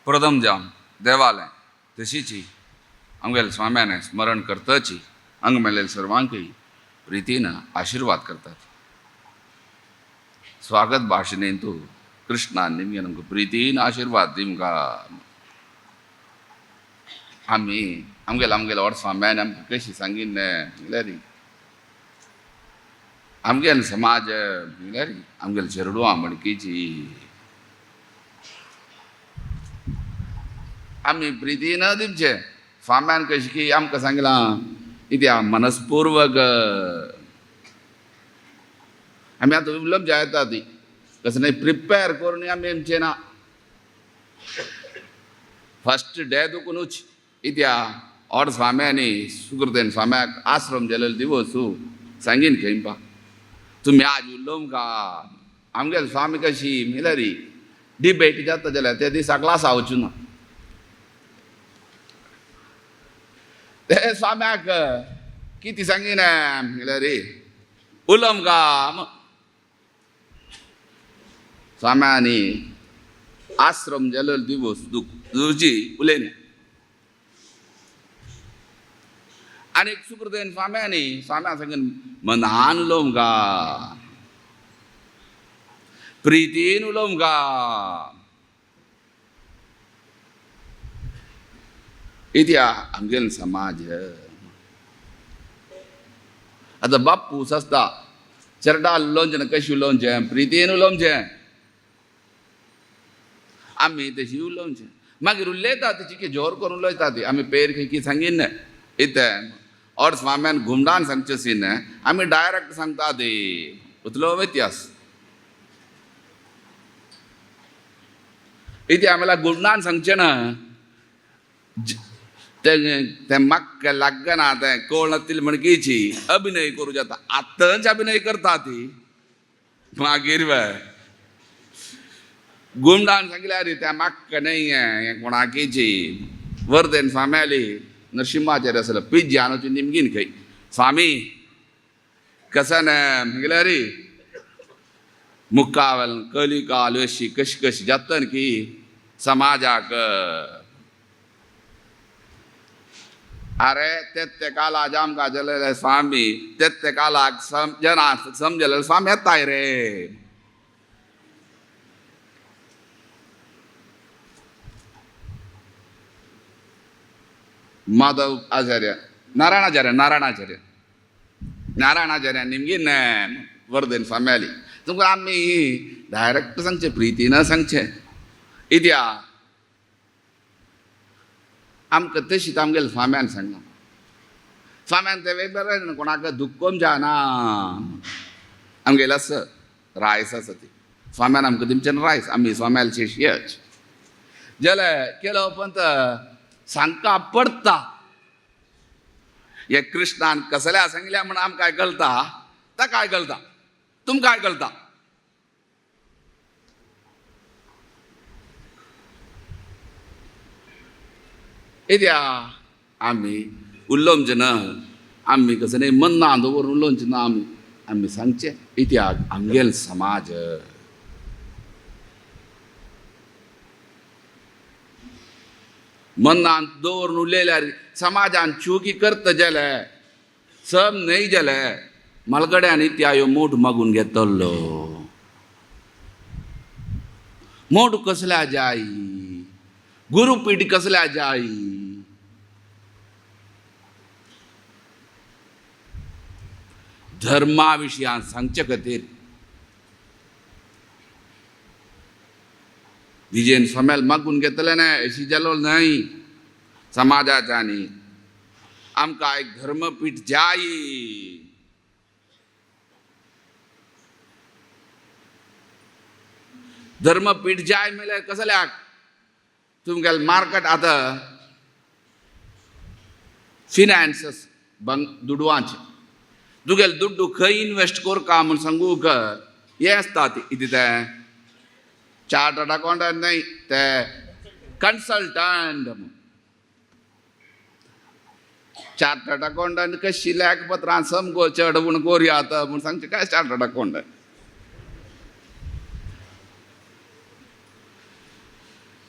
प्रथम जावन देवालें तशीची आमगेले स्वाम्याने स्मरण करतची अंग मेलेले सर्वांकय प्रितीन आशीर्वाद करतात. स्वागत भाशणेंतु कृष्णान निमगे आमकां प्रितीन आशीर्वाद दिमका. आमी आमगेले आमगेले व्हड स्वाम्यान आमकां कशी सांगिल्लें म्हणल्यार आमगेले समाज म्हणल्यार आमगेले चेडवां म्हणकीची आमी प्रितीन दिवचे. स्वाम्यान कशी की आमकां सांगलां कित्या मनस्पूर्वक आमी आतां उलोवप जायता ती कसं नाही प्रिपेर करून आमी आमचें ना. फर्स्ट डे दुकूनच इत्या और स्वाम्यांनी सुकृतेन स्वाम्याक आश्रम जेलेलो दिवस सांगीन खेंपा तुमी आज उलोवंक का आमगेले स्वामी कशी म्हणल्यार डिबेट जाता जाल्यार त्या दिसा क्लासा वचूं ना. ते स्वाम्याक कितें सांगीन म्हणल्यार उलोवंक का स्वाम्यांनी आश्रम जेलेलो दिवस दुजी उलयना. आनी सुकृतेन स्वाम्यांनी स्वाम्या सांगून मनान उलोवंक गा, प्रितीन उलोवंक गा. इत्या आमगेलो समाज आतां बाप्पूस आसता चेरडा उलोवचें ना कशें उलोवचें प्रितीन उलोवचें आमी तशी उलोवचें. मागीर उलयता ती जोर करून उलयता ती आमी पेर खंय की सांगीन न्हय इतें और स्वाम्यान घुमडान सांगचें सी न्हय आमी डायरेक्ट सांगता ती उतलो व्यत्यास. इतें आमला घुमडान सांगचें ना तें म्हाका लागना तें कळनातील म्हणकीची अभिनय करूं जाता आतांच अभिनय करता ती मागीर गुमडान सांगल्यार त्या म्हाका न्हय हें कोणाकीची वर्धन स्वाम्याली नरसिंहाचार्य आसलो पिज्जान वचून निमगीन खंय स्वामी कसं म्हगल्यार मुखावेल कलिकाल अशी कशी कशी जाता की समाजाक. अरे तेत्ते काला जामका जलेले स्वामी तेत्ते कालाक जना समजलेले स्वामी येताय रे. माधव आचार्य नारायणाचार्य नारायणाचार्य नारायणाचार्य निमगीन वर्धन स्वाम्याली तुमकां आमी डायरेक्ट सांगचें प्रितीन सांगचें इत्या आमकां तशीच आमगेले स्वाम्यान सांगलां. स्वाम्यान तें बरें कोणाक दुख्खम जायना आमगेले आसा रायस आसा ती स्वाम्यान आमकां दिमचें रायस आमी स्वाम्याले शिष्यच जाल्यार केलो उपरांत सांगका पडता हे कृष्णान कसल्या सांगल्या म्हण आमकां कळटा ताकाय कळटा तुमकांय कळटा. कित्या आमी उलोवचें ना आमी कसं न्ही मन्ना दवरून उलोवचें ना आमी आमी सांगचें इत्याक आमगेलो समाज मनान दवरून उलयल्यार समाजान चुकी करता जाल्यार सम न्हय जाल्यार म्हालगड्यान इत्यायो मोठ मागून घेतलो मोठ कसल्या जाय गुरुपीठ कसल्या जाय. धर्मा विशयान सांगचे खातीर विजयन स्वाम्याल मागून घेतलें ना अशी जालो न्हय समाजाच्यानी आमकां एक धर्मपीठ जाय. धर्मपीठ जाय म्हणल्यार कसल्याक तुमगेले मार्केट आतां फिनान्सस दुडवांचे तुगेले दुड्डू खंय इनवेस्ट करका म्हूण सांगूक हें आसता कितें तें चार्टर्ड अकाउंटंट न्हय ते कन्सल्टंट. चार्टर्ड अकाउंटंट कशी लेखपत्रां समको चड म्हूण कोरया आतां म्हूण सांगचें काय चार्टर्ड अकाउंटंट.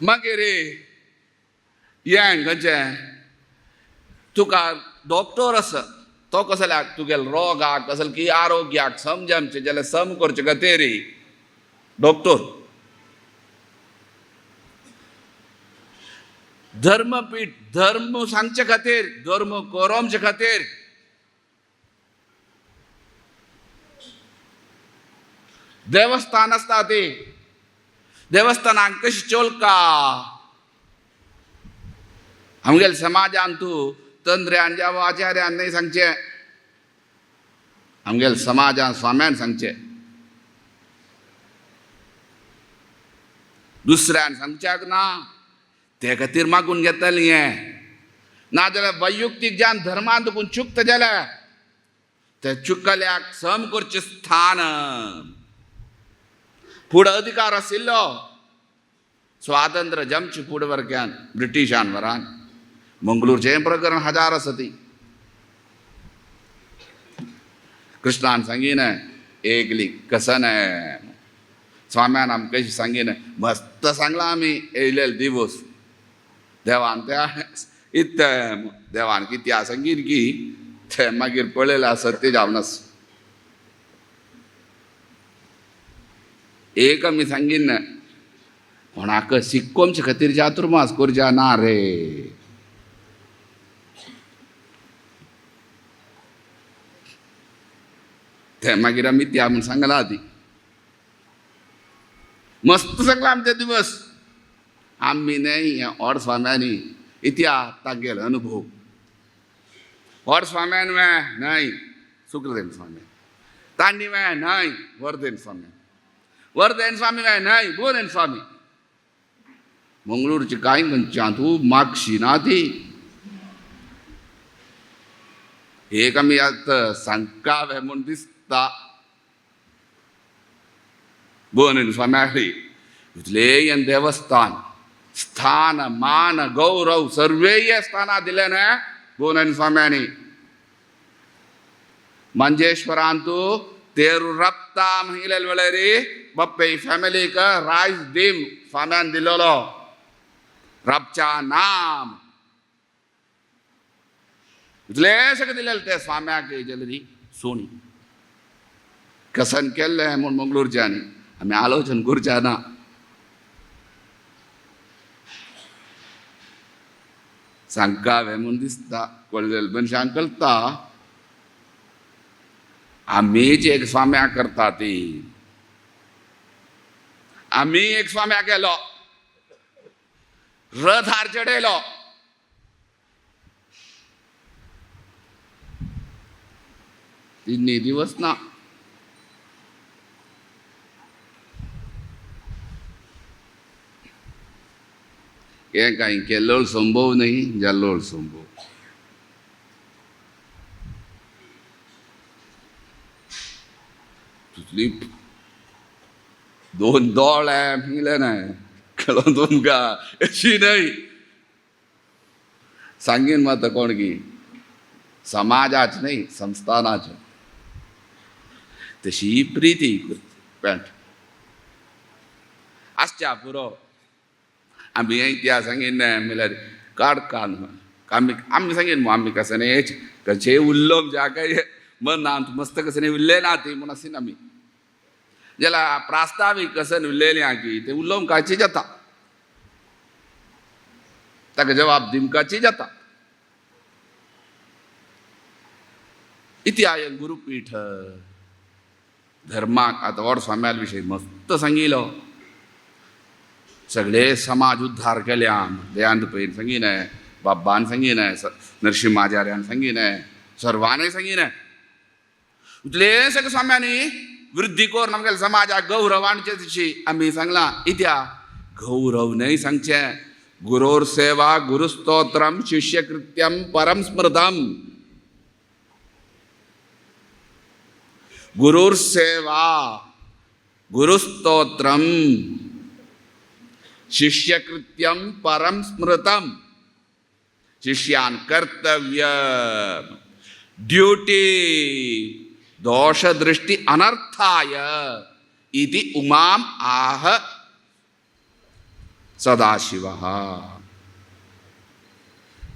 मागीर हें खंयचें तुका डॉक्टर आसा तो कसल्याक तुगेले रोगाक कसले की आरोग्याक समजमचें जाल्यार सम करचे खातीर डॉक्टर. धर्मपीठ धर्म सांगचे खातीर, धर्म कोरोमचे खातीर. देवस्थान आसता ती देवस्थानाक कशी चोलका आमगेले समाजान तूं तंत्र्यान जावं आचार्यान न्हय सांगचें, आमगेले समाजान स्वाम्यान सांगचें, दुसऱ्यान सांगच्याक ना. ते खातीर मागून घेतलें हें. नाजाल्यार वैयक्तीक ज्यान धर्मान तुकून चुकता जाल्यार ते चुकल्याक सम करचें स्थान फुडें अधिकार आशिल्लो. स्वातंत्र्य जमचे फुडें वर्ग्यान ब्रिटिशान वरान मंगळूरचें प्रकरण हजार आसा ती. कृष्णान सांगीन एकली कसन स्वाम्यान आमकां कशी सांगीन मस्त सांगलां आमी येयलेले दिवस देवान त्या इत्तें देवान कित्या सांगीन की ते मागीर पळयलें आसत तें जावन आस. एक आमी सांगीन कोणाक शिकोवचे खातीर चातुर्मास करच्या ना रे. ते मागीर आमी त्या म्हूण सांगलां आदी मस्त सांगलां आमचे दिवस. आमी न्हय व्हड स्वाम्यांनी इतिहा तागेलो अनुभव. व्हड स्वाम्यान न्हय सुक्रदेन स्वामी, तांणी न्हय वर्धेन स्वामी, वर्धेन स्वामी न्हय बोरेन स्वामी. मंगळूरची कांय खंयच्यान तूं मागशी ना ती. एक आमी आतां सांगकावे म्हूण दिसता बोरेन स्वामी इतलें देवस्थान स्थान मान गौरव सर्वेय स्थाना दिलें न्हय बोनेन स्वाम्यांनी. मंजेश्वरांतू तेरू रप्ता म्हणलेले वेळारी बप्पे फॅमिलीक रायस दीम स्वाम्यान दिलेलो रबच्या नाम इतलें सगळें दिलेलें ते स्वाम्याक जेलेरी सोणी कसन केल्लें म्हूण मंगळूरच्यांनी आमी आलोचन करच्या ना. सांगकावे म्हूण दिसता कळ्ळें मनशांक कळटा आमीच एक स्वाम्या करता ती. आमी एक स्वाम्या केलो रथार चडयलो. तिन्ही दिवस ना. हें कांय केल्लोळ संभव न्हय जाल्लोळ संभव. तुजली दोन दोळे म्हणलें न्हय कळोन तुमकां अशी न्हय सांगीन मात कोण की समाजाच न्हय संस्थानाच तशी प्रिती पेंट आसच्या पुरो. आमी इतिहास सांगीन न्हय म्हणल्यार काडकान आमी आमी सांगीन आमी कसं न्हय कशें उरलो आमच्या काय मन ना मस्त कसं न्हय उरलें ना ती म्हूण आसीन आमी जाल्यार प्रास्तावीक कसन उरलेलें आहा की तें उलोवंक काची जाता ताका जवाब दिवपाची जाता. इतिहास गुरुपीठ धर्माक आतां व्हड स्वाम्याल विशय मस्त सांगिलो. सगळे समाज उद्धार केल्या दयानंद पैन सांगीन, बाब्बान सांगीन, नरसिंहाचार्यान सांगीन, सर्वांनी सांगीन. इतले सगळे स्वाम्यांनी वृद्धी करून आमगेल्या समाजाक गौरव हाडचे तशी आमी सांगलां. इत्या गौरव न्हय सांगचें गुरोर सेवा गुरुस्तोत्रम शिष्यकृत्यम परम स्मृतम. गुरुर सेवा गुरुस्तोत्रम शिष्यकृत्यम परम स्मृतम. शिष्यान कर्तव्य ड्यूटी दोषदृष्टि अनर्थाय इति उमाम आह सदाशिवः.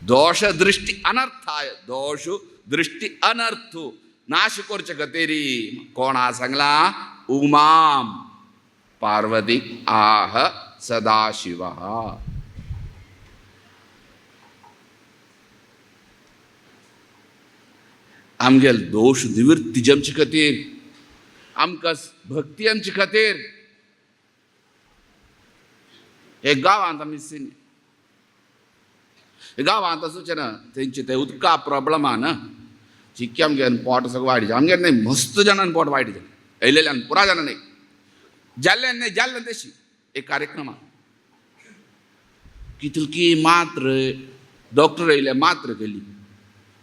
दोश दृष्टी अनर्थाय, दोश दृष्टी अनर्थ नाश करचे खातीर कोणा सांगला? उमाम पार्वती आह सदाशिवः. आमगेल दोश निवृत्ती आमचे खातीर, आमकां भक्ती आमचे खातीर. हे गांवांत आमी गांवांत आसूचें ना, तेंचे ते उदका प्रॉब्लमा ना चिक्की आमगे पोट सगळें वायट आमगेर न्हय, मस्त जाणान पोट वायट जालें येयलेल्यान पुरा जाणां न्हय जाल्ल्यान न्हय जाल्ल्यान तशी एक कार्यक्रमा कितली मात्र डॉक्टर येयले मात्र केली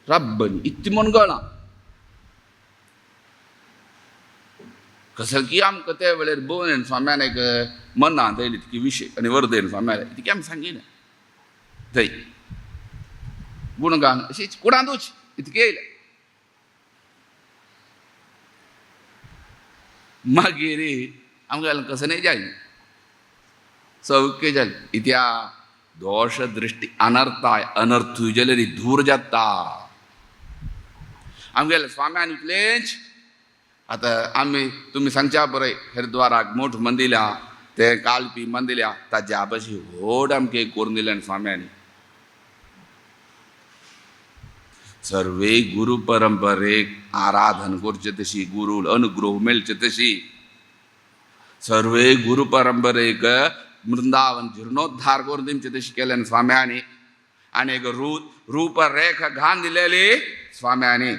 रब्बनी इतली म्हूण गळां कसं की आमकां ते वेळेर बोवन स्वाम्यान एक मनांत येयली तितकी विशय आनी वर्धयन स्वाम्यान तितकी आमी सांगिना थंय गुणगान अशीच कुडांतूच इतके येयलें. मागीर आमकां कसं नाही जाय सौख्य जालें. इत्या दोश दृष्टी अनर्थाय अनर्थ जाल्यार दूर जाता. आमगेले स्वाम्यान इतलेंच आतां आमी तुमी सांगच्या बरें हरिद्वाराक मोठ मंदिरा ते कालपी मंदिरा ताज्या पशी व्हड आमकां करून दिलें स्वाम्यांनी. सर्वे गुरु परंपरेक आराधन करचे तशी गुरु अनुग्रह मेळचे तशी सर्वे गुरु परंपरेक वृंदावन जीर्णोद्धार करून दिमचे तशी केलें स्वाम्यांनी. आनी एक रूपरेख घाण दिलेली स्वाम्यांनी.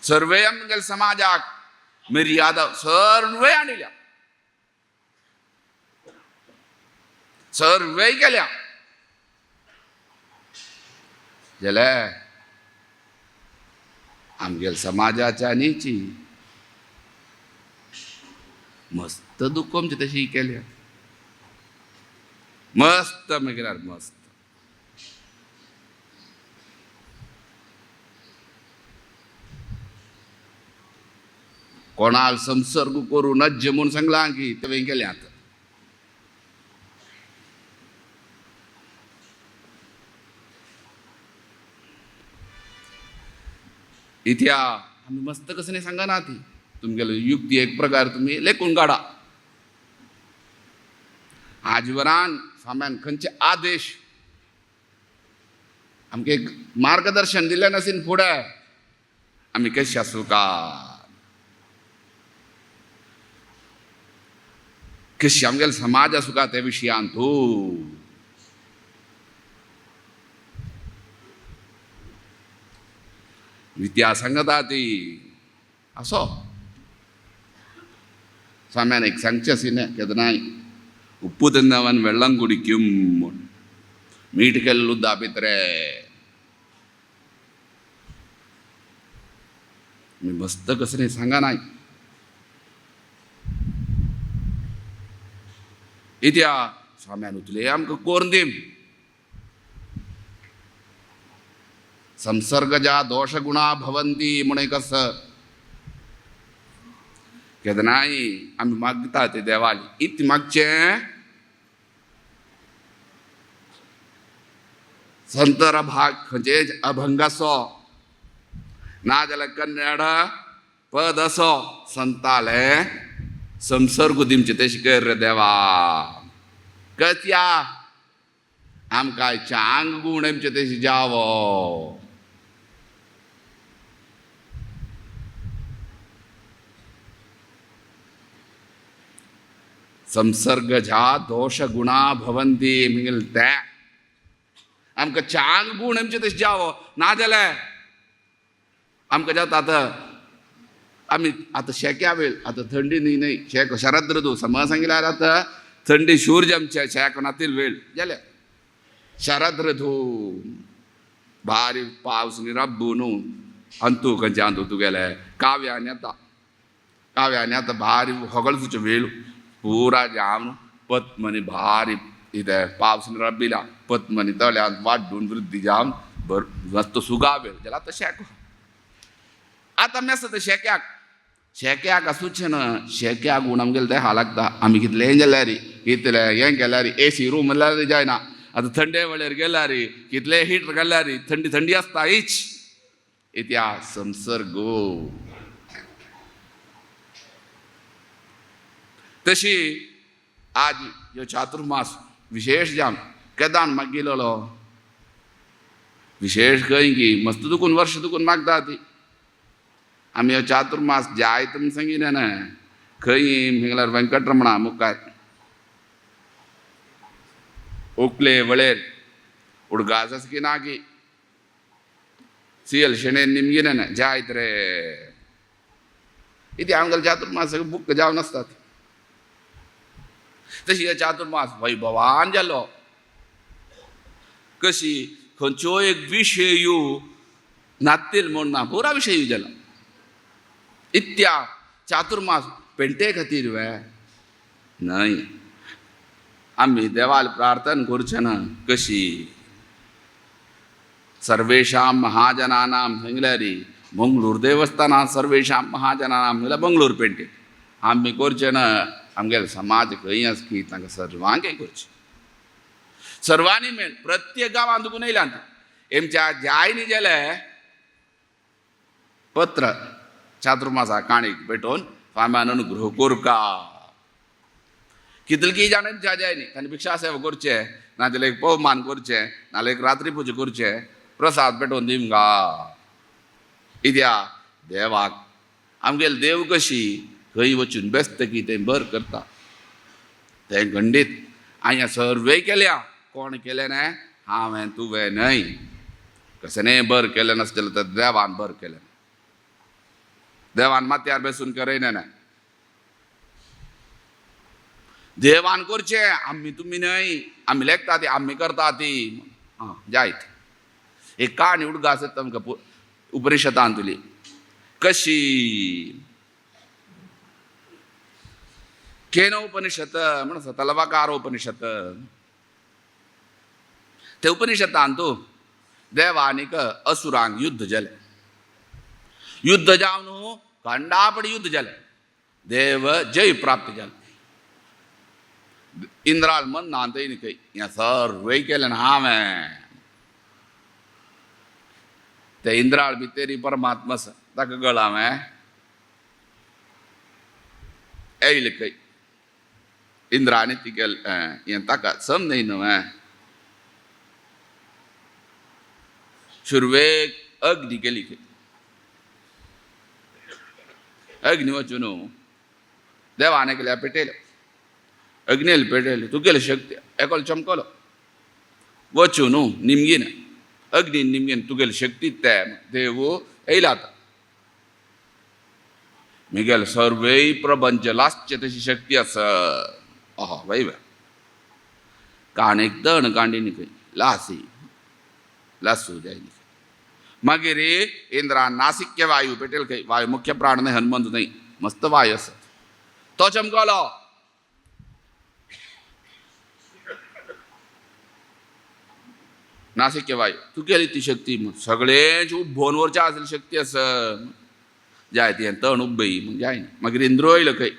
सर्वे आमगेले समाजाक मर्यादा सर्वे आणल्या, सर्वे केल्या. जाल्यार आमगेले समाजाच्या न्हीची मस्त दुःख आमचे तशी केल्या मस्त मागीर मस्त. कोणाल संसर्ग करू नज्ज म्हूण सांगलां की तें केलें आतां. इत्या आमी मस्त कसं नाही सांगा ना ती तुमगेले युक्ती एक प्रकार तुमी लेखून काडा. आजवरान स्वाम्यान खंयचे आदेश आमकां एक मार्गदर्शन दिलें नासीन फुडें आमी कशें आसूं का कशी आमगेले समाज आसूं का ते विशयान तूं विद्या सांगता ती असो स्वाम्यान एक सांगचें आशिल्लें केन्नाय उप्pu തിന്നവൻ വെള്ളം കുടിക്കും, മീട്ടുകല്ലുദ്ദ പിത്രേ. मी मस्त कसं नाही सांगा नाही. इत्या स्वाम्यान उतले आमकां कोरून दीम संसर्गजा दोषगुणा भवन्ति म्हूण एक आसा. केन्नाय आमी मागता ते देवाली इत मागचें संतर भाग खंयचे अभंग असो नाजाल्यार कन्नड पद असो संताले संसर्ग दिमचे तशें कर रे देवा. कत्या आमकां चांग गूण आमचे तशें जावो. संसर्गजा दोष गुणा भवन्ति मिगल ते आमकां चांग गूण आमचे तशें जावो. नाजाल्यार आमकां जाता आतां आमी आतां शेक्या वेळ आतां थंडी न्ही न्हय शेक शरद ऋतू समज सांगिल्यार आतां थंडी शूर आमचे शेक नातील वेळ जाल्यार शरद ऋतू भारी पावस न्ही रब्बू न्हू अंतू खंयचे अंतू तुगेले काव्यान येता काव्यान येता भारी होगळसुचो वेळ पुरा जाम पत्मनी भारी इतें पावस रब्बिला पत्मनी तळ्यांत वाड्डून वृद्धी जावन बर मस्त सुगा वेळ जाल्यार आतां शेक आतां आमी आसा ते शेक्याक शेक्याक आसूचें ना, शेक्याक म्हूण आमगेले देहा लागता. आमी कितलें जाल्यार कितलें हें केल्यार एसी रूम म्हणल्यार जायना. आतां थंडे वेळेर गेल्यार कितले हिटर घाल्यार थंडी थंडी आसता हीच. इत्या संसर्ग. तशी आज ह्यो चातुर्मास विशेश जावन केदान मागिल्लो विशेश खंय की मस्त दुखून वर्ष दुखून मागता ती. आमी ह्यो चातुर्मास जायत म्हूण सांगिना ना खंय म्हळ्यार वेंकटरमणा मुखार उकले वळेर उडगास आसा की ना की सियल शेणेन निमगिना ना जायत रे. इथे आमगेले चातुर्मास बुक जावन आसतात. तशी ह्यो चातुर्मास वैभवान जालो. कशी खंयचो एक विशय नातील म्हूण ना, पुरा विशय जालो. इत्या चातुर्मास पेंटे खातीर वे न्हय. आमी देवाल प्रार्थना करचें ना. कशी सर्वेषां महाजनानां सांगल्यार मंगळूर देवस्थानां सर्वेषां महाजनानां म्हणल्यार मंगळूर पेंटे आमी करचें ना. आमगेले समाज खंय आसा की तांकां सर्वांक करचें. सर्वांनी मेळ प्रत्येक गांवांत दुखून येयल्यात एमच्या जायनी गेले पत्र चातुर्मासा काणीक पेटोवन फाम्यान अनुग्रह कोरका. कितलकी जाण एमच्या जायनी तांणी भिक्षा सेवा करचें, नाजाल्यार एक पवमान करचें, नाजाल्यार एक रात्री पुजा करचें, प्रसाद पेटोवन दिवंगा. इत्या देवाक आमगेले देव कशी खंय वचून बेसता की तें बर करता. तें खंडीत हांवें सर्वे केल्या. कोण केलें ना? हांवें तुवें न्हय. कशें बर केलें नासलें तर देवान बर केलें. देवान माथ्यार बेसून करयना ना. देवान करचें, आमी तुमी न्हय. आमी लेखता ती, आमी करता ती. आं जायत. एक काणी उडगास येता आमकां उपनिषदांतली. कशी केन उपनिषद म्हण आसा, तलवाकार उपनिषद. ते उपनिषदांतू देवानीक असुरांक युद्ध जालें. युद्ध जावन खंडापड युद्ध जालें. देव जय प्राप्त जालें. इंद्राल मन ना तेणी खंय हें सर्वय केलें हांवें. ते इंद्राळ भितरी परमात्मा आसा ताका गळ हांवें येयलें खंय. इंद्राने ती केलें हें ताका समजय न्हय. सुरवेक अग्नी केली खंय. अग्नी वचून देवाने केल्या पेटयलो. अग्नेल पेटयलो तुगेली शक्ती एकलो चमकलो वचून निमगीन अग्नी निमगीन तुगेली शक्ती ते देव येयला आतां. मिगेल सर्वय प्रपंच लासचे तशी शक्ती आसा. अहो वैव काणेक दण कांडी खंय लासी लासू जाय. मागीर इंद्रा नासिक्य वायू पेटेल खंय. वायू मुख्य प्राण न्हय, हनुमंत न्हय, मस्त वायू आसा तो चमकलो. नासिक्य वायू तुगेली ती शक्ती सगळेंच उब्बोवन वरच्या आसली शक्ती आसा. जाय ती तण उब्बय मग जाय. मागीर इंद्र येयलो खंय.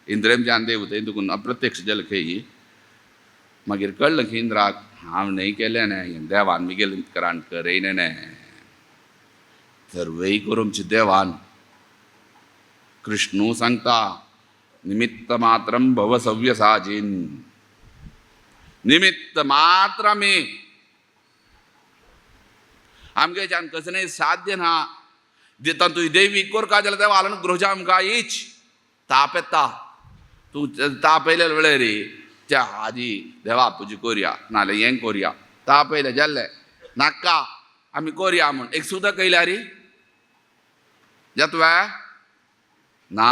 इंद्रेमच्यान देव थंय तुकून अप्रत्यक्ष जालें खंय. मागीर कळ्ळें की इंद्राक हांव न्हय केलें न्हय, देवान मिगेल करान करयलें न्हय. सर्वय करूंचे देवान. कृष्णू सांगता निमित्त मात्रं भव सव्यसाचीन. निमित्त मात्र आमी आमगेच्यान कसलें साध्य ना. दिता तुजी देवी कोरका जाल्यार देवा अनुग्रह आमकां इच ताप येता. तूं ताप येयले वेळेर त्या आजी देवा पुजा कोरया नाजाल्यार हें कोरया. ताप येयले जाल्ले नाका आमी कोरया म्हूण एक सुद्दां कयल्या री जाता ना.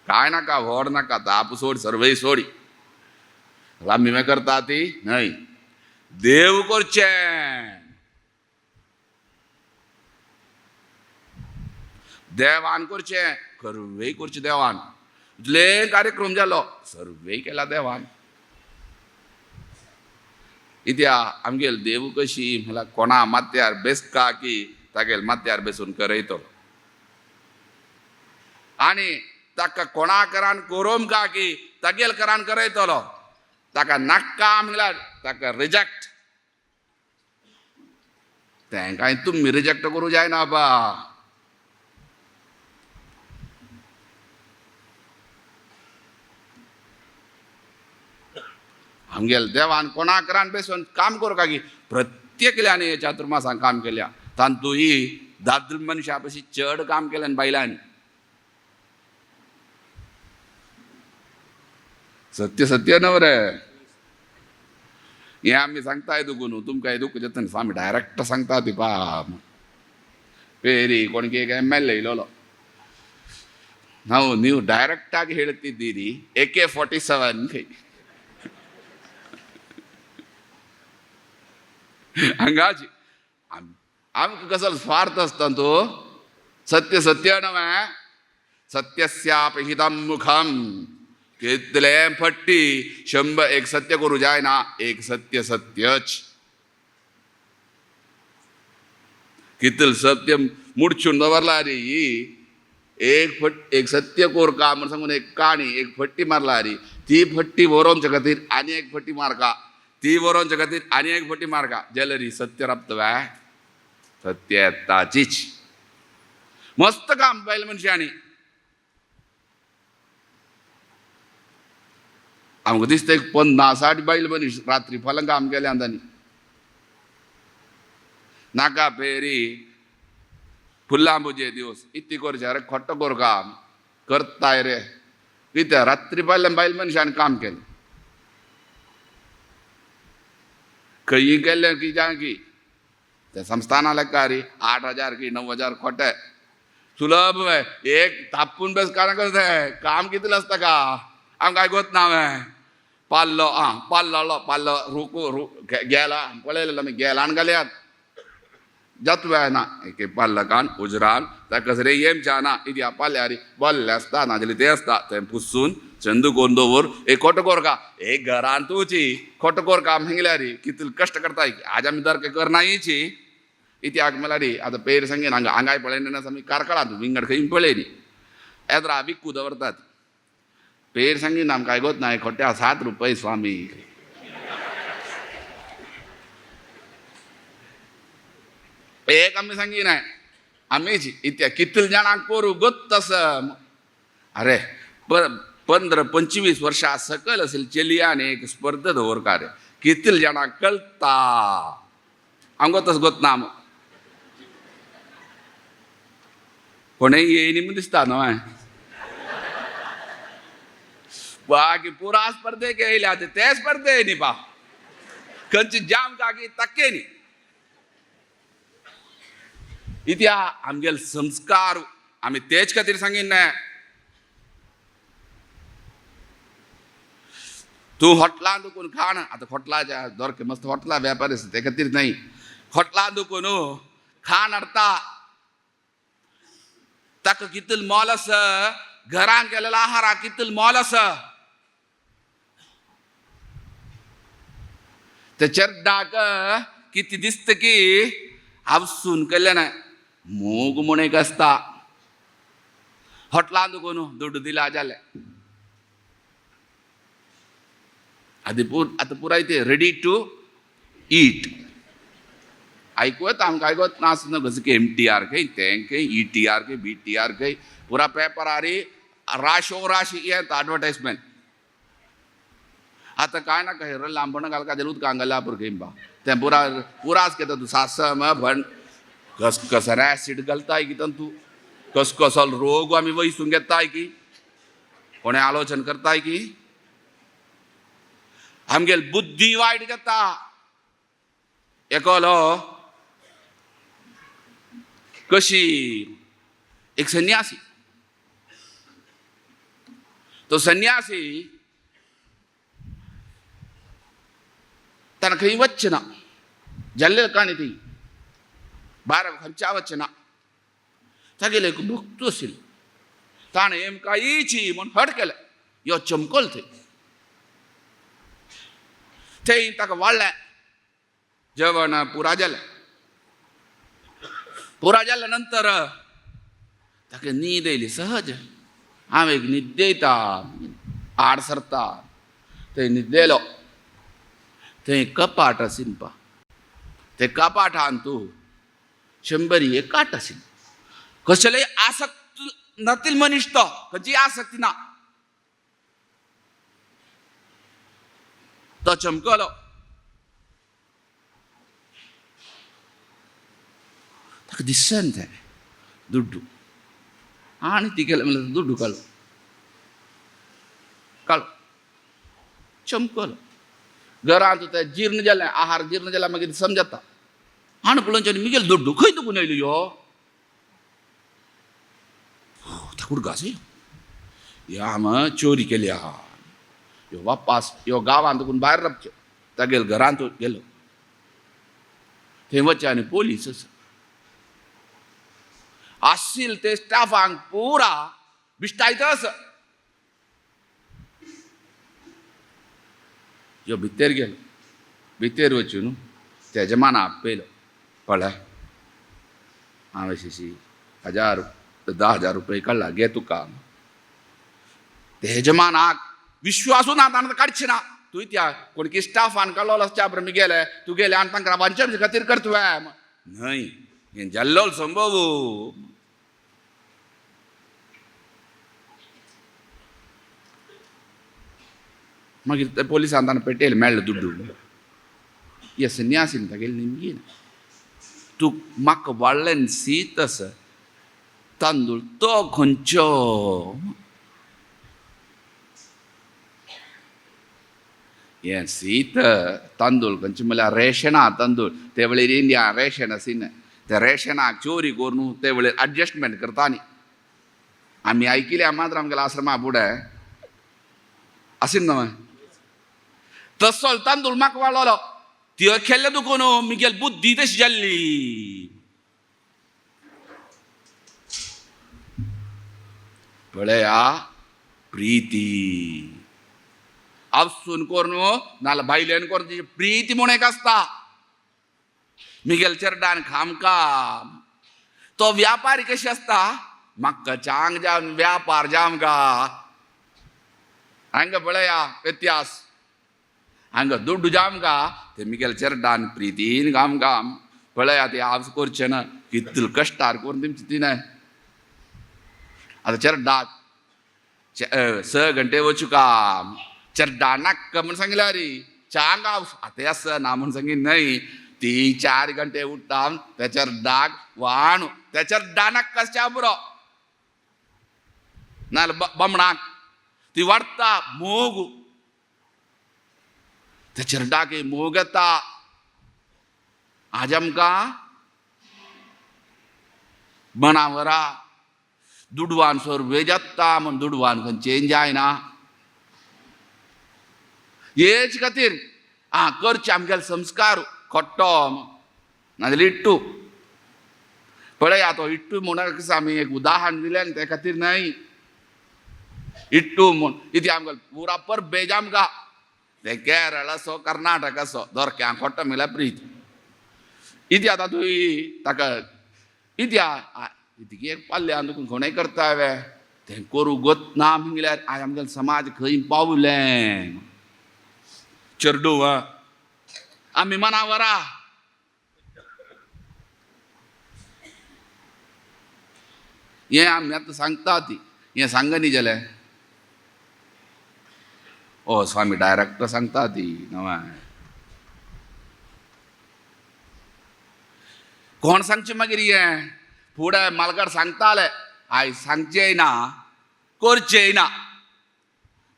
काय नाका व्हड नाका ताप सोड सर्वय सोडी. आमी हें करता ती न्हय. देव करचें. देवान करचें सर्वय करचें देवान. इतले कार्यक्रम जालो सर्वय केला देवान. इत्या आमगेल देव कशी म्हणल्यार कोणा माथ्यार बेसका की तागेल माथ्यार बेसून करयतलो. आनी ताका कोणाकरान करोम का की तागेल करान करयतलो ताका नाक्का म्हणल्यार ताका रिजेक्ट. तें काय तुमी रिजेक्ट करूं जायना बा. आमगेल देवान कोणाकरान बेसून काम करूं का की प्रत्येकल्यान चातुर्मासान काम केल्या. तांतू ही दादल मनशा पशी चड काम केल्यान बायलांनी. सत्य सत्य न्हय रे हें आमी सांगताय तुका न्हू, तुमकां दुख्ख जाता न्हू. आमी डायरेक्ट सांगता ती पा पेरी कोणकी एक एम एल येयलोलो ನಾವು ನೀವು ಡೈರೆಕ್ಟಾಗಿ ಹೇಳ್ತಿದ್ದೀರಿ AK-47 ಕೈ ಹಂಗಾಜಿ आमकां कसलो स्वार्थ आसता तो. सत्य सत्य न्हय, सत्यस्यापि हितं मुखम कितलें फट्टी 100 एक सत्य करूं जायना, एक सत्य सत्यच. कितल सत्य मुडचून दवरला रे ही एक फट एक सत्य कोर का म्हण सांगून एक काणी एक फट्टी मारला रे, ती फट्टी बरोवच्या खातीर आनी एक फट्टी मारका, ती बरोवच्या खातीर आनी एक फट्टी मारका, जाल्यार सत्य राबता व्हय? सत्य येताचीच. मस्त काम बायल मनशांनी. आमकां दिसता एक 50-60 बायल मनीस रात्री फाल्यां काम केलें तांणी. नाका फेरी फुलां पुजे दिवस इतली करचें, अरे खोटो कर काम करताय रे कित्याक रात्री फाल्यां बायल मनशान काम केलें. खंयी केलें की जाण की ते संस्थाना लेखा रे 8,000 की 9,000 खोटे सुलभ एक तापून बेस कारण कसं काम कितलें आसता का आमकां आयकोत ना हांवें. पाल्लो आं पाल्लो पाल्लो रुकू रू गेला पळयलेलो आमी गेलान घालयात जातवे ना एक पाल्लकान उजरान ताका रे येमच्या ना इत्या पाल्यार बल्ले आसता नाजाल्यार ते आसता तें पुसून चंदू करून दवर एक खोटो कोर का एक घरान तुची खोटो कोर काम हेंगल्यार कितले कश्ट करताय आज आमी दर करनायची इत्याक म्हणल्यार आतां पेर सांगीन हांगा हांगाय पळयना आमी कारकळांत विंगड खंय पळयनी येद्रा विकू दवरतात. पेर सांगीन आमकां आयकोत ना खोट्या 7 रुपये स्वामी. एक आमी सांगिनाय आमीच इत्या कितले जाणांक करूं गोत्त आसा. अरे 15-25 वर्सां सकयल असेल चेलियान एक स्पर्धा दवरका रे कितले जाणांक कळटा आमकां तसो गोत ना. कोणेय येयनी म्हूण दिसता न्हय बाकी पुरा स्पर्धेक येयल्या ते स्पर्धे न्ही पा खंयची जाम काकी तक्के न्ही. इत्या आमगेले संस्कार आमी तेच खातीर सांगीन न्हय. तूं हॉटलान दुकून खाण आतां हॉटलाच्या दोरके मस्त हॉटला व्यापारी आसा ते खातीर न्हय, हॉटलान दुकून खाण हाडटा ताका कितल मोल आसा, घरान केलेल्या आहाराक कितल मोल आसा. ते चेड्डाक कितें दिसता की हांव केल्लें ना मोग म्हूण एक आसता. हॉटलान दुकून दुड्ड दिला जालें आतां आतां पुराय ते रेडी टू ईट आयकूं येता आमकां आयकोत ना आसना कसं की MTR खंय तें खंय ETR खंय BTR खंय पुरा पेपरार राशो राशी येता एडवर्टायजमेंट. आतां कांय नाका हेर लांबण घालका जाल्यार उदकां घालल्या पुरो खंय बा तें पुरा पुराच घेता तूं सासम भण कसकसर एसीड घालताय की तूं कसकसल रोग आमी वयसून घेताय की कोणें आलोचन करताय की आमगेल बुद्धी वायट जाता. एकलो कशी एक संन्यासी, तो संन्यासी ताणें खंय वचचें ना, जाल्ले काणी ती भायर खंयच्या वचचें ना. तागेले एक भक्त आशिल्लो, ताणें आमकां येयची म्हूण हट केलें, यो चमकल थंय थंय ताका वाडलें जेवण पुरा जालें. पुरा जाल्या नंतर ताका न्हीद येयली सहज. हांव एक न्हिद्देता आड सरता थंय न्हिद्देलो थंय कपाट आशिल्लें पा ते कपाटान तूं 101 काट आशिल्लें. कसलेय आसक्त नातील मनीस तो खंयची आसक्ती ना. तो चमकलो. ताका दिसन तें दुड्डू आनी ती गेले म्हणल्यार दुड्डू काडलो काडलो चमकलो. घरांत तें जीर्ण जालें, आहार जीर्ण जाल्यार मागीर समजता. आनी पळोवचें मिगेल दुड्डू खंय दुखून येयलो यो. ताका उडगास येयलो, ह्या हांव चोरी केली आहा. ह्यो वापास ह्यो गांवांत दुखून भायर रावचें. तागेल घरांत गेलो थंय वचचें आनी पोलीस आसा आशिल्ले ते स्टाफांक पुरा बिश्टायत आसा. ह्यो भितर गेलो, भितर वचून तेज्या माना पयलो पळय हांवें अशी 1000 10,000 रुपये काडला घे तुका. तेज्या मानाक विश्वासू ना ताणें काडचें ना. तूं त्या कोणकी स्टाफान काडलो आसच्या बरें गेले तूं गेले आनी तांकां वांचे खातीर करतुवें न्हय हें जाल्लो संभव. मागीर ते पोलिसान ताणें पेटयलें, मेळ्ळें दुड्डू. हे सन्यासीन तागेली निमगी तूं म्हाका वाडलें शीत आसा तांदूळ तो खंयचो. हें शीत तांदूळ खंयचें म्हणल्यार रेशना तांदूळ. ते वेळेर इंडिया रेशन आशिल्लें, त्या रेशनाक चोरी करून ते वेळेर एडजस्टमेंट करता न्ही. आमी आयकिल्या मात्र आमगेल्या आश्रमा फुडें आशिल्लें न्हय. तसो तांदूळ म्हाका वाडलो त्यो खेल्ले दुखून मिगेल बुद्धी तशी जाल्ली. पळया प्रिती आपसून करून नाल्यार भायल्यान करून तिची प्रिती म्हूण एक आसता. मिगेल चेरडान खामकाम तो व्यापारी कशी आसता म्हाका चांग जावन व्यापार जामका. हांगा पळया व्यत्यास, हांगा दुड्डू जामका ते मिगेल चेरडान प्रितीन खामकाम. पळया ते आपस करचें ना कितले कश्टार करून तेमची ती न्हय. आतां चेरडाक 6 घंटे वचूं काम चेरडा नाका म्हूण सांगल्यार री चांग आतां आसा ना म्हूण सांगी न्हय. 3 4 घंटे उठ्ठा तेचेर डाग वाणू तेचेर डानाक कसच्या बरो नाल्यार बामणाक ती वाडटा मोग तेचेर डाग मोग येता. आज आमकां मनावरा दुडवान सोर जाता म्हूण दुडवान खंयचें जायना. हेच खातीर आं करचे आमगेले संस्कार खट्टो नाजाल्यार इट्टू. पळया तो इट्टू म्हणून आमी एक उदाहरण दिलें ते खातीर न्हय. इट्टू म्हूण इतलें आमकां पुरा परबेज आमकां ते केरळ असो कर्नाटक असो दोरक्यां खोट्टो म्हणल्यार प्रीत इतलें. आतां तूं ताका इतल्या इतकी एक पाल्ल्यान तुका कोणूय करता वे तें करूं गोत ना म्हणल्यार आयज आमगेलो समाज खंय पावलें. चेरडूं आमी मनावरा हें आमी आतां सांगता ती हें सांगनी जालें. ओ स्वामी डायरेक्टर सांगता ती न्हय. कोण सांगचें मागीर हें फुडें मालगाड सांगताले आयज सांगचें ना करचें ना.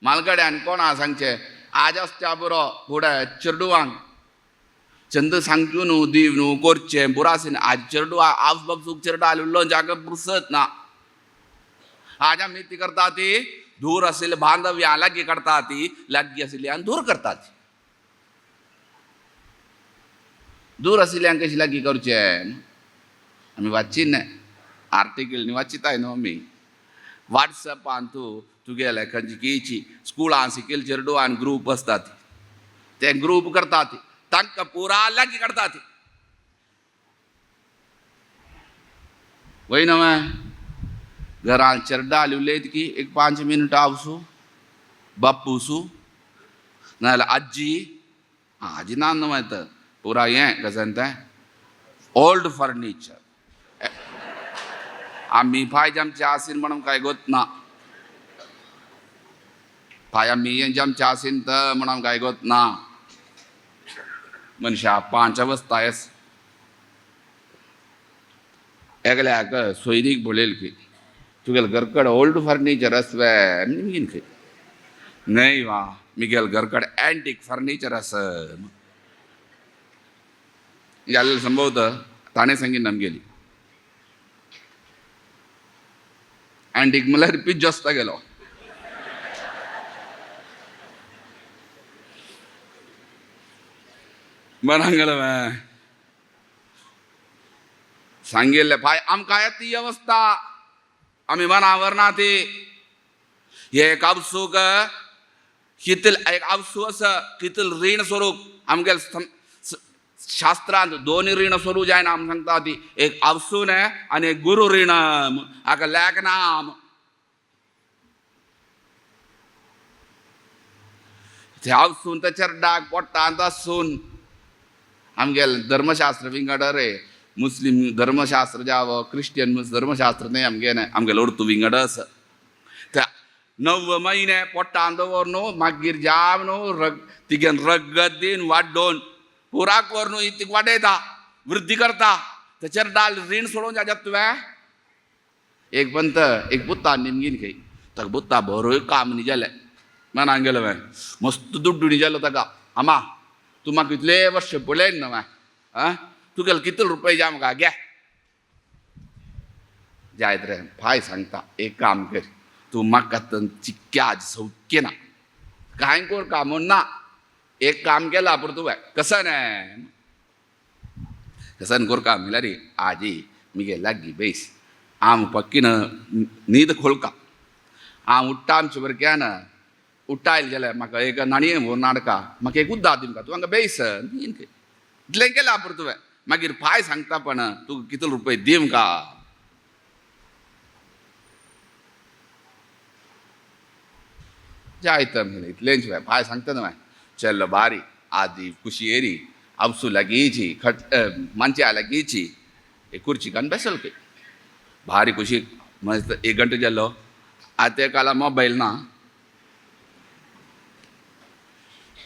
मालगड्यान कोणा सांगचें आज आसच्या बरो फुडें चेरडुवांक चंद सांगच्यो न्हू दीव न्हू करचें बुरो आसना. आज चेरडुवा आवस बाबसूक चेरडो आयिल्लो जागो पुरसत ना. आज आमी ती करता ती दूर आशिल्ले बांधव्यां लागीं काडटा ती लागीं आशिल्ल्यान दूर करता ती. दूर आशिल्ल्यांक कशी लागीं करचें आमी वाचीन आर्टिकल न्ही वाचिताय न्हू आमी. वॉट्सएपान तूं तुगेले खंयची किची स्कुलान शिकिल्ले चेरडुवान ग्रूप आसतात ते ग्रूप करतात तांकां पुरा लागीं काडटात. वय न्हय घरान चेरडा उलयत की एक 5 मिनट आवसू बापूसू नाजाल्यार आजी आजी ना न्हय तर पुरा हें कशें तें ओल्ड फर्निचर. आमी फायज आमचे आसीन म्हणून काय गोत ना, फाय आमी हें आमचे आसीन तर म्हणून काय गोत ना. मनशा 5 अवस्था येस एकल्याक सोयरीक बोलेल की तुगेल घरकड ओल्ड फर्निचर आसवे निमगीन खंय न्हय वा मिगेल घरकड अँटीक फर्निचर आस जालें संभवत ताणें सांगीन आमगेली अँटीक म्हणल्यार पिज्जो आसता गेलो. बरं गेलो सांगिल्लें भाय आमकां ती अवस्था आमी मनावर ना ती. एक आवसूक कितल एक आवसू आसा कितल रीण स्वरूप आमगेल शास्त्रांत 2 रीण स्वरूप जायना आम सांगता ती एक आवसू न्हय आनी एक गुरू रीण हाका लेख ना. ते आवसून ते चेरडाक पोटांत आसून आमगेल धर्मशास्त्र विंगड रे मुस्लिम धर्मशास्त्र जावं क्रिश्चियन धर्मशास्त्र न्हय आमगे न्हय आमगेलो उर्दू विंगड आसा. त्या 9 महिने पोटान दवर न्हू मागीर जाव न्हू रग तिगेन रगत दीन वाडोवन पुराक व्हर न्हू तिका वाडयता वृद्धी करता. तेचेर डाल रीण सोडोवन जाता तुवें. एक पंत एक बुत्ता निमगीन खंय ताका बुत्ता बरोय काम न्ही जालें मनान गेलो हांवें मस्त दुड्डू न्ही जालो ताका. आमा तूं म्हाका इतले वर्ष पळयन न्हू हांवें आं तुगेले कितले रुपये जाय म्हाका घे जायत रे फाय सांगता एक काम कर तूं म्हाका चिक्क्या आज सौख्य ना कांय कोर काम ना एक काम केलां पूण तुवें कसं न्हय कसन कोर काम म्हणल्यार रे आजी मिगे लागीं बेस हांव पक्कीन न्हीद खोलका हांव उठ्ठा आमचे भुरग्यान उठ्ठा जाल्यार म्हाका एक नाणये व्हरून हाडका म्हाका एक उद्दा दिवका तूं हांगा बेस इतलें केलां पूण तुवें मागीर पाय सांगता पण तूं कितले रुपये दी म्हाका. जायत म्हणलें इतलेंच पाय सांगता न्हय चल बारी आदी खुशी येरी आवसू लागींची खट मांच्या लागींची एक खुर्ची कान बेसल खंय भारी खुशी मस्त 1 घंटो जालो. आतां ते काला मोबायल ना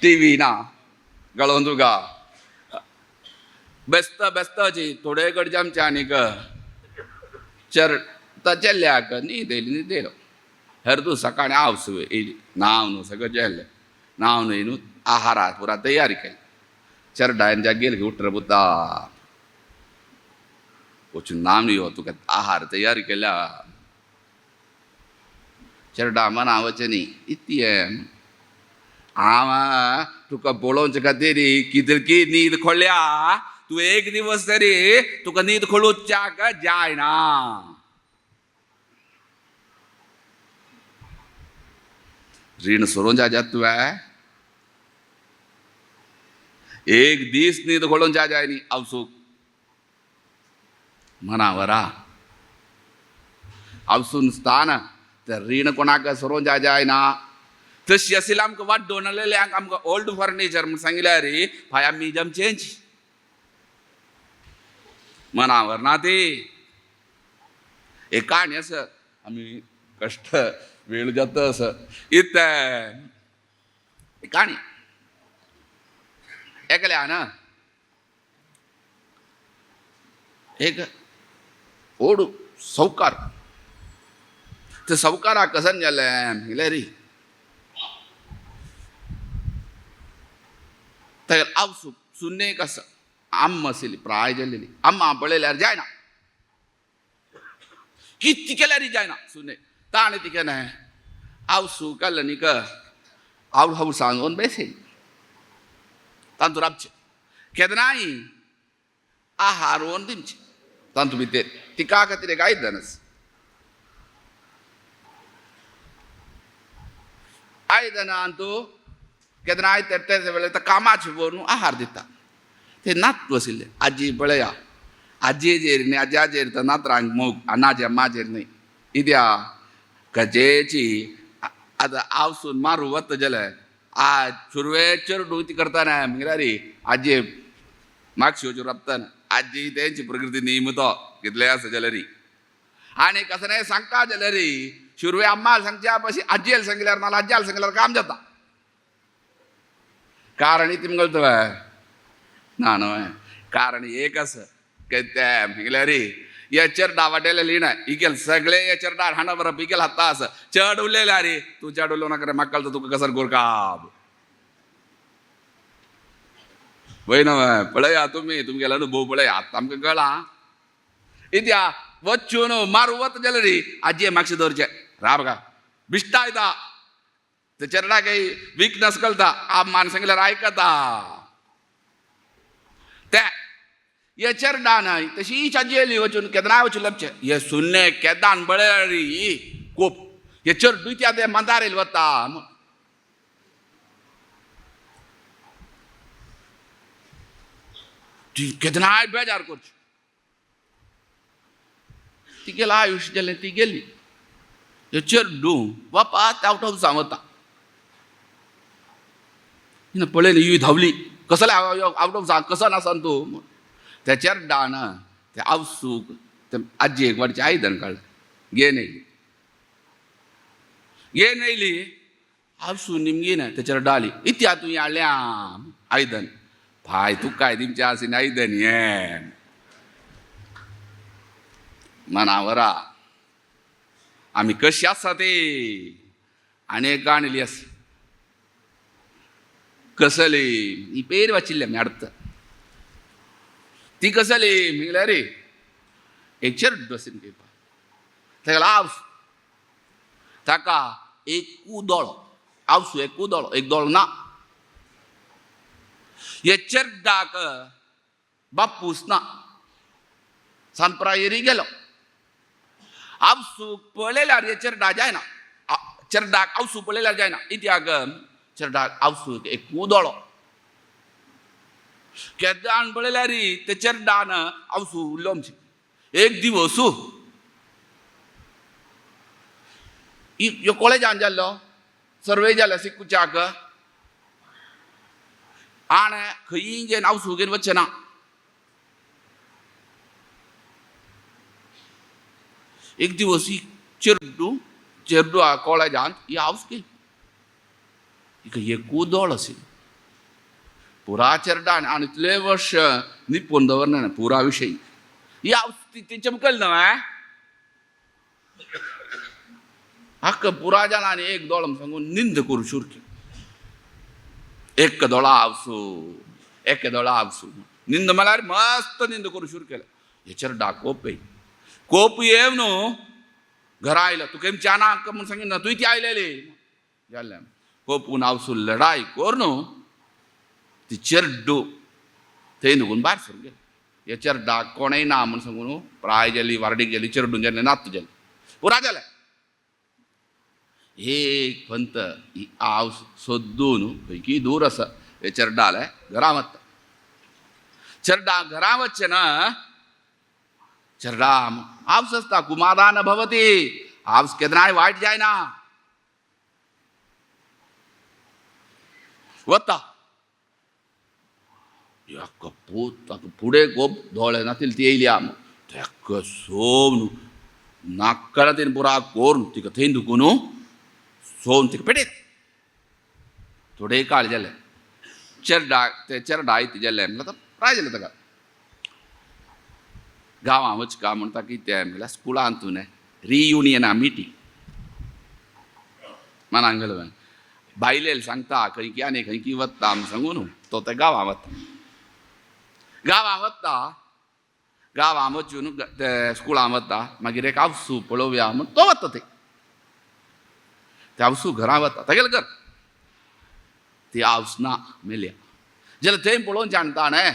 टी व्ही ना गळोवन तुका बेसता बेसताची थोडे कडचे आमचे आनीक चर चेल्ल्याक न्हीद येयली न्हीद येयलो. हर तूं सकाळीं आवसू येयली न्हांव न्हू सगळें जेल्लें न्हांव न्हय न्हू आहारा पुरा तयारी केली चरडायन जागेल की उठर पुता वचून नाम यो तुका आहार तयारी केल्या. चेरडा मना वचनी इतली हांव तुका पळोवचे खातीर कितली न्हीद खोळ्या तूं एक दिवस तरी तुका न्हीद खोळुच्याक जायना. रीण सोडून जाय तुवें एक दीस न्हीद खोळून जाय न्ही आवसूक मनावरा आवसून स्थान तर रीण कोणाक सोडून जाय जायना. तशी आशिल्ली आमकां वाड्डोवन आसलेले आमकां ओल्ड फर्निचर म्हूण सांगिल्लें रे फाय आमी जमचेंच मनावर ना ती. एक काणी आसा आमी कश्ट वेळ जाता आसा इतलें एक काणी एकल्यान एक ओडू सावकार ते सावकाराक कसन जालें म्हणलें रे तागेर आवसू सुन्नेक आसा आम्मा आशिल्ली प्राय जाल्लेली आम्मा पळयल्यार जायना कितें केल्यार जायना सुने ताणें तिका न्हय आवसू केल्लें न्ही हांव हांव सांगून बेसयली तांतू राबचें केन्नाय आहार व्हरून दिवचें तांतू भितर तिका खातीर एक आयदन आसा आयदनान तूं केन्नाय ते वेळार कामाचे व्हरून आहार दिता. ते नातू आशिल्ले आजी पळया आजयेचेर न्ही आज्याचेर तर नातरांक मोग नाज्या माजेर न्हय. इत्या गजेची आतां आवसून मारू वता जाल्यार आज सुरवे चेरडूं ती करतना म्हणल्यार आजी मागशी वचून राबतना आजी तेंची प्रकृती नेम तो कितले आसा जाल्यार आनी कसं नाही सांगता जाल्यार सुरवे अम्माल सांगच्या पशी आजयेल सांगल्यार नाल्यार आज्याल सांगल्यार काम जाता. कारण इतलें कळटा ना न्हय कारण एक आसा ते म्हणल्यार हे चेरडा वाटेले लिणा इकेल सगळे हे चेरडा हांडा बरप इकेल हाता आसा चड उरलेले अरे तूं चड उलोवं नाका रे म्हाका कळटा तुका कसर गोरकाब वय न्हय पळया तुमी तुमगेलो अनुभव पळया आतां आमकां कळ्ळां. इत्या वच्चून मारू वता जाल्यार आजये मागशें दवरचें राब गा बिश्टा येता ते चेरडा काही विकनस कळटा आम्मान सांगल्यार आयकता ते हे चेरडा न्हय तशीच आजी येयली वचून केदनाय वचून लपचें हे सुन्ने केदान बळरी कोप हे चेरडू त्या ते मंदार येयले वता. ती केदनाय बेजार करची ती गेला आयुश्य जालें ती गेली. हे चेरडू बापा त्या आवट ऑफ वता पळयली ही धांवली कसले आवट ऑफ कसो नासान तूं त्या चेरडान ते आवसूक ते आजयेक वाडचें आयदन काडलें घेवन येयली घेवन येयली आवसू निमगी ना ते चेरडा आली इत्या तूं हाडल्या आयदन भाय तुका काय दिमचें आसा आयदन हें मनावरा आमी कशी आसा ते. आनी एक काणी आसा कसली ही पेर वाचिल्ली आमी हाडटा ती कसली म्हणल्यार रे एक चेरडू आसा ताका आवस ताका एकू दोळो आवसू एकू दोळो एक दोळो ना. हे चेरडाक बापूस ना सानप्रायरी गेलो आवसूक पळयल्यार हे चेरडा जायना चेरडाक आवसू पळयल्यार जायना इत्याक चेरडाक आवसूक एकू दोळो केदान पळयल्यार ते चेरडान आवसू उरलो आमचे एक दिवस ह्यो कॉलेजान जाल्लो सर्वे जालो सिक्कुच्याक आनी खंयी घेवन आवसू घेवन वचचें ना. एक दिवस ही चेरडू चेरडू कॉलेजांत ही हावस गेली हिका एकू दोळ आशिल्लो पुरा चेरडान आनी इतले वर्ष निपून दवरना पुरा विशयी ही हावस ती चमकल न्हय हक्क पुरा जाणांनी एक दोळ सांगून निंद करू सुरू केली. एक दोळा आवसू एक दोळा आवसू निंद म्हळ्यार मस्त निंद करू सुरू केलं. हेचेर कोप येयली कोप येवन न्हू घरा आयलो तुका च्या ना म्हूण सांगिना तूं ती आयलेली जालें कोपून आवसू लढाय कर न्हू ती चेरडू थंय नुगून भायर सरून गेली. हे चेरडाक कोणय ना म्हूण सांगून प्राय जाली वार्डीक गेली चेरडून जालें नात जालें पुरा जालें. एक पंत ही आवस सोदून खंयकी दूर आसा हे चेरडा आलें घरा वता चेरडा घरा वचचें ना चेरडा आवस आसता कुमादान भवती आवस केन्नाय वायट जायना वता एका पूत ताका फुडें गोप दोळे नातील ती येयली आम तेका सोवन नाक्कणा तेणी पुरा करून तिका थंय दुखून सोवन तिका पेटयत थोडे काळ जाले चेरडा ते चेरडा आयते जाले म्हणल्यार प्राय जालें ताका गांवां वचका म्हणटा कितें म्हणल्यार स्कुलांतून रियुनियना मिटींग मनांक गेलो बायलेल सांगता खंयकी आनी खंयकी वता आमी सांगू न्हू तो ते गांवां वता गांवां वता गांवां वचून ते स्कुलां वता मागीर एक आवसू पळोवया म्हूण तो वता थंय ते आवसू घरा वता तागेलें घर ती आवस ना मेल्या जाल्यार थंय पळोवन जाणता न्हय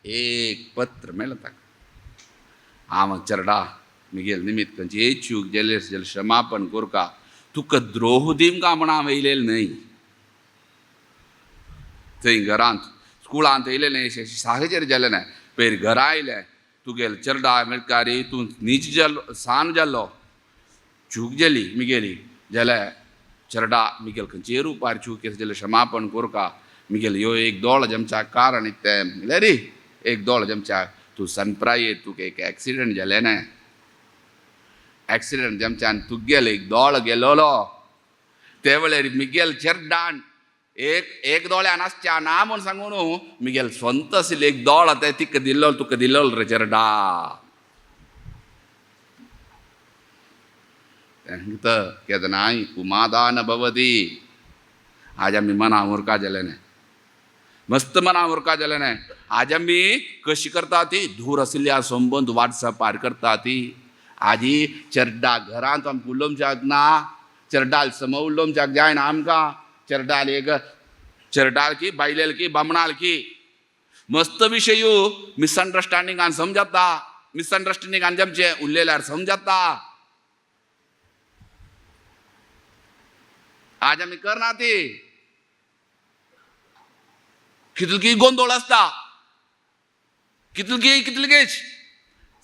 एक पत्र मेळ्ळें ताका हांव चेरडा मिगेल निमित्त खंयची चूक जाल्यार जाल्यार क्षमापण करका तुका द्रोह दिवंक म्हण हांव येयलेलें न्हय थंय घरांत स्कुलांत येयलेलें साहचर्य जालें ना पयर घरा आयलें तुगेल चेरडा मेळकारी तूं नीच जाल्लो सान जाल्लो चूक जाली मिगेली जाल्यार चेरडा मिगेल खंयचे रुपार चूक आसा जाल्यार क्षमापण कोरका मिगेल ह्यो एक दोळ जमच्या कारण तें म्हणल्यार रे एक दोळ जमच्या तूं सनप्राये तुका एक एक्सिडंट जालें ना एक्सिडंट जमच्यान तुगेल एक दोळ गेलोलो ते वेळार मिगेल चेरडान एक एक दोळ्यान आसच्या ना म्हूण सांगू न्हू मिगेल स्वंत आशिल्लें एक दोळ तें तिका दिल्लो तुका दिल्लो रे चेरडा सांगता केदनाय उमादान भवती. आज आमी मना उरका जालें न्हय मस्त मना उरका जालें न्हय. आज आमी कशी करता ती धूर आशिल्ल्या संबंद वॉट्सएपार करता ती. आजी चेरडा घरांत आमकां उलोवंक ना चेरडाल सम उलोवंक जायना आमकां. चेरडाल एक चेरडाल की बायलेल की बामणाल की मस्त विशय मिसअंडरस्टँडिंगान समजता मिसअंडरस्टँडिंगान जमचें उलयल्यार समजता. आज आमी करना ती कितलकी गोंदोळ आसता कितलकी कितलकीच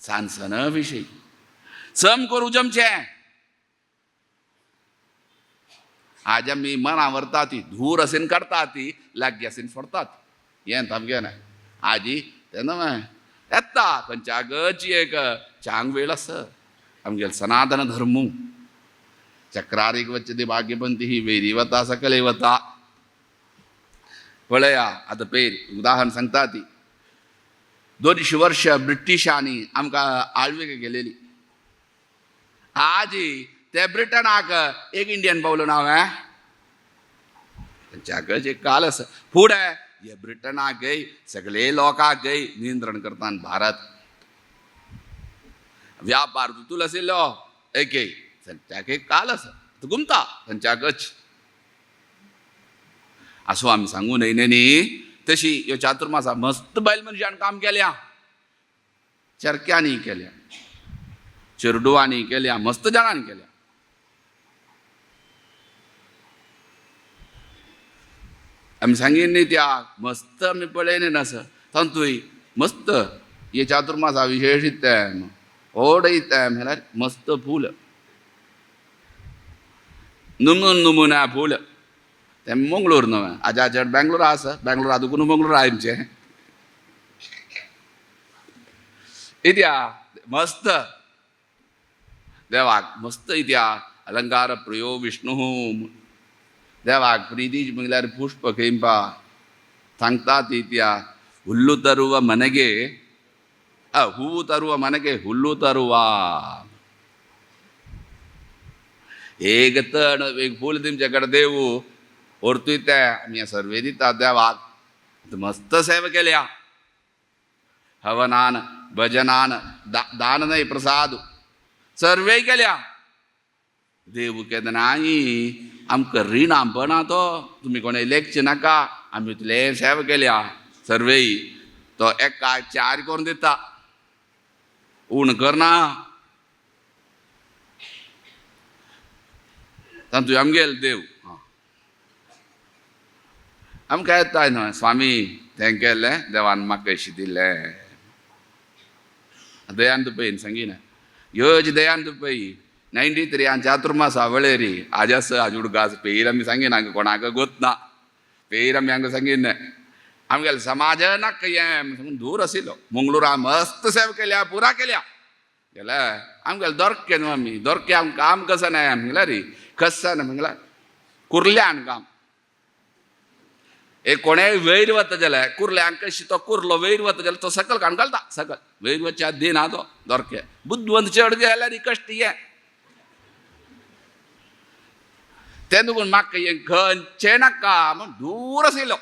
सान विशय सम करूं जमचें. आज आमी मनां व्हरता ती धूर असेन काडटा ती लागीं असेन फोडतात हें आमगें ना. आजी तेन्ना येता खंयच्या गची एक चांग वेळ आसा आमगेलो सनातन धर्मू चक्रारीक वचती भाग्यपंथी ही वेरी वता सकले वता. पळया आतां पयर उदाहरण सांगता ती 200 वर्ष ब्रिटिशांनी आमकां आळवीक गेलेली. आजी ते ब्रिटनाक एक इंडियन पावलो नांव हें तांच्याकच एक काल आसा. फुडें हे ब्रिटनाकय सगळे लोकांकय नियंत्रण करता भारत व्यापार तुतूल आशिल्लो एके तांच्याक एक काल आसा घुमता तांच्याकच. आसूं आमी सांगू न्हय न्ही तशी ह्यो चातुर्मासा मस्त बायल मनशान काम केल्या चरक्यांनी केल्या चेरडुवांनी केल्या मस्त जाणांनी केल्या. आमी सांगीन न्ही त्या मस्त आमी पळयन नासा तातूंय मस्त हे चातुर्मासा विशेश तेम व्हड तेम म्हणल्यार मस्त फूल नमून नमुना फूल तें मंगळूर न्हय आजा चड बेंगलोर आसा बेंगलोर आदून मंगळूर आहा आमचें इत्या मस्त देवाक मस्त इत्या अलंकार प्रियो विष्णू देवाक प्रिती म्हणल्यार पुष्प खेंपा सांगतात इत्या ಹುಲ್ಲು ತರುವ ಮನೆಗೆ ಹೂವು ತರುವ ಮನೆಗೆ ಹುಲ್ಲು ತರುವ. एक तण एक फूल तुमचे कडेन देवू व्हरतूय तें आमी सर्वे दिता देवाक. मस्त सेवा केल्या हवनान भजनान दान न्हय प्रसाद सर्वे केल्या. देव केन्नाय आमकां रिणां पडना तो तुमी कोणें लेखचें नाका आमी तुले सेवा केल्या सर्वेय तो एका चार करून दिता उण करना. तातूंत आमगेल देव आमकां येता न्हय स्वामी तें केलें देवान म्हाका अशें दिलें. दयान तुपयन सांगिना ह्यो जी दयान तुपय 93 चातुर्मासा वेळेरी आज आसा आज उडगास पेर आमी सांगिना कोणाक गोतना पेर आमी हांगा सांगिना आमगेले समाज नाका हें सांगून दूर आशिल्लो. मंगळुरा मस्त सेवा केल्या पुरा केल्या गेल्या आमगेले दोरके न्हू आमी दोरके आमकां काम कसं न्हय म्हणल्यार रे कसं न्हय म्हणल्यार कुर्ल्यान काम एक कोणेय वयर वता जाल्यार कुर्ल्यांक कशी तो कुर्लो वयर वता जाल्यार तो सकल काण घालता सकल वयर वचच्या दिना तो दोरके बुद्धवंत चड जाल्यार कश्ट हें तें दुखून म्हाका हें खंयचें नाका म्हूण दूर आशिल्लो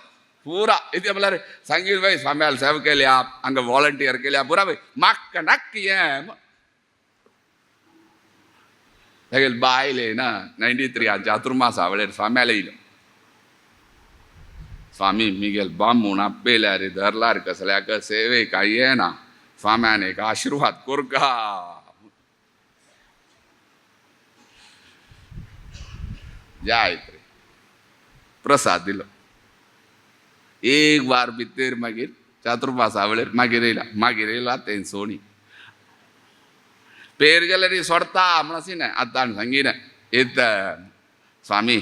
पुरा इतलें म्हणल्यार सांगीत बाय स्वाम्याल सेवा केल्या हांगा वॉलंटियर केल्या पुरा बाय म्हाका नाका हें. तागेले बायले ना 93 चातुर्मासा वेळेर स्वाम्याल येयलो. स्वामी मिगेल बामूण आपयल्यार धरलार कसल्याक सेवे काय येना स्वाम्यान एक आशिर्वाद कोरका. जायत रे प्रसाद दिलो. एक वार भितर मागीर चातुर्मासा वेळेर मागीर येयला मागीर येयला तें सोणी पेर जाल्यार सोडता म्हण अशी न्हय आतां आमी सांगिना येता स्वामी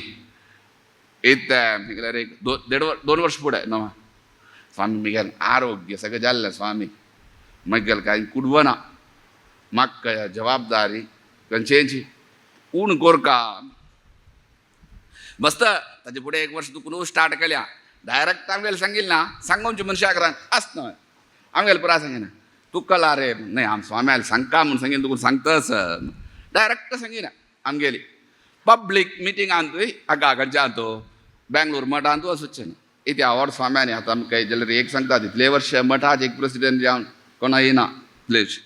येता म्हळ्यार एक 2 वर्ष फुडें न्हय स्वामी मिगेल आरोग्य सगळें जाल्लें स्वामी मागीर कांय कुडवना म्हाका जबाबदारी खंयचेची ऊण कोरका मस्त ताजे फुडें 1 वर्ष दुखून स्टार्ट केल्या डायरेक्ट आमगेले सांगिल्लें ना सांगोवचे मनशाक आस न्हय आमगेले पुरा सांगिना तुका रे न्हय आम स्वाम्याले सांगता म्हूण सांगीन तुका सांगताच डायरेक्ट सांगिना आमगेली पब्लीक मिटिंगान तुवें हाका खंयच्या तूं बेंगलोर मठान तूं वचचें ना इतले आवड स्वाम्यानी आतां आमकां जाल्यार एक सांगता तितले वर्ष मठाच एक प्रेसिडेंट जावन कोणा येना प्लेज